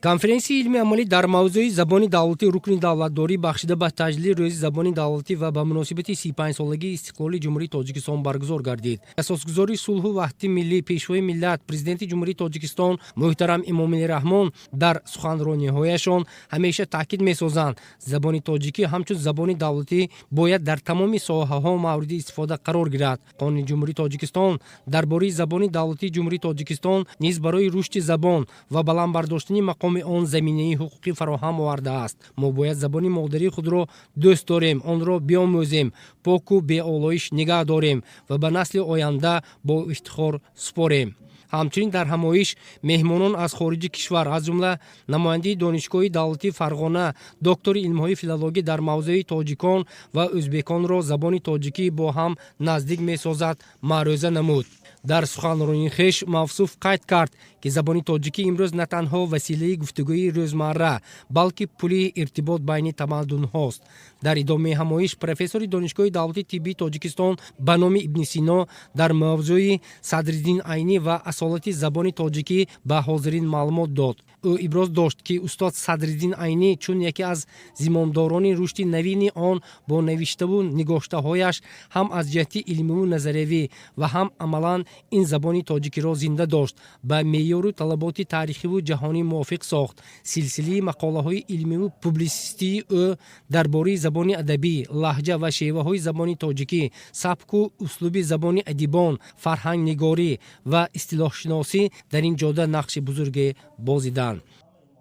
Конференсияи илмии амалӣ дар мавзӯи «Забони давлатӣ — рукни давлатдорӣ», бахшида ба таҷлили Рӯзи забони давлатӣ ва ба муносибати 35-солагии истиқлоли Ҷумҳурии Тоҷикистон баргузор гардид. Асосгузори сулҳу ваҳдати миллӣ, Пешвои миллат, Президенти Ҷумҳурии Тоҷикистон муҳтарам Эмомалӣ Раҳмон дар суханрониҳояшон ҳамеша таъкид месозанд: забони тоҷикӣ ҳамчун забони давлатӣ бояд дар тамоми соҳаҳо мавриди истифода қарор гирад. Қонуни Ҷумҳурии Тоҷикистон дар бораи забони давлатии Ҷумҳурии Тоҷикистон низ барои рушди забон ва баланд бардоштани мақоми он заминаи ҳуқуқӣ фароҳам овардааст. Мо бояд забони модарии худро дӯст дорем, онро биомӯзем, поку беолоиш нигаҳ дорем ва ба насли оянда бо ифтихор супорем. Ҳамчунин дар ҳамоиш меҳмонон аз хориҷи кишвар, аз ҷумла намояндаи Донишгоҳи давлатии Фарғона, доктори илмҳои филологӣ дар мавзӯи «Тоҷикон ва ӯзбеконро забони тоҷикӣ бо ҳам наздик месозад» маърӯза намуд. Дар суханронии хеш мавсуф қайд кард, ки забони тоҷикӣ имрӯз на танҳо василаи гуфтугӯи рӯзмарра, балки пули иртибот байни тамаддунҳост. Дар идомаи ҳамоиш профессори Донишгоҳи давлатии тиббии Тоҷикистон ба номи Ибни Сино дар мавзӯи Садриддин Айнӣ ва асолати забони тоҷикӣ ба ҳозирин маълумот дод. Ӯ иброз дошт, ки устод Садриддин Айнӣ чун яке аз зимомдорони рушди навини он бо навиштаву нигоштаҳояш ҳам аз ҷиҳати илмиву назариявӣ ва ҳам амалан ин забони тоҷикиро зинда дошт, ба меъёру талаботи таърихиву ҷаҳонӣ мувофиқ сохт. Силсилаи мақолаҳои илмиву публитсистии ӯ дар бораи забони адабӣ, лаҳҷа ва шеваҳои забони тоҷикӣ, сабку услуби забони адибон, фарҳангнигорӣ ва истилоҳшиносӣ дар ин ҷода нақши бузурге бозиданд.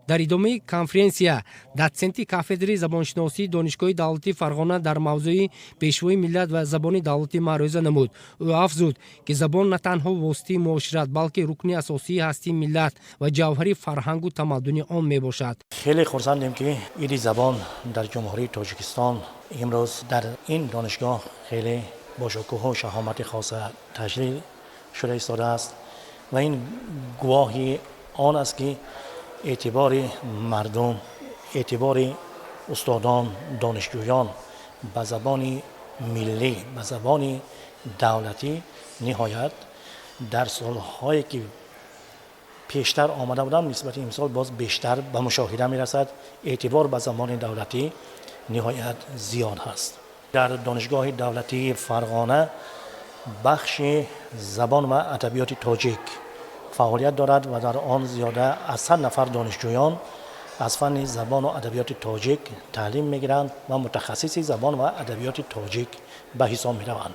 Дар идомаи конференсия дотсенти кафедраи забоншиносии Донишгоҳи давлатии Фарғона дар мавзӯи «Пешвои миллат ва забони давлатӣ» маърӯза намуд. Ӯ афзуд, ки забон на танҳо воситаи муошират, балки рукни асосии ҳастии миллат ва ҷавҳари фарҳангу тамаддуни он мебошад. Хеле хурсандем, ки Иди забон дар Ҷумҳурии Тоҷикистон имрӯз дар ин донишгоҳ хеле бо шукӯҳу шаҳомати хоса таҷлил шуда истодааст ва ин гувоҳи он аст, ки эътибори мардум, эътибори устодон, донишҷӯён ба забони миллӣ, ба забони давлатӣ ниҳоят дар солҳое ки пештар омада будам, нисбати имсол боз бештар ба мушоҳида мерасад. Эътибор ба забони давлатӣ ниҳоят зиёд ҳаст. Дар Донишгоҳи давлатии Фарғона бахши забон ва адабиёти тоҷик фаъолият дорад ва дар он зиёда аз 100 нафар донишҷӯён аз фанни забону адабиёти тоҷик таълим мегиранд ва мутахассиси забон ва адабиёти тоҷик ба ҳисоб мераванд.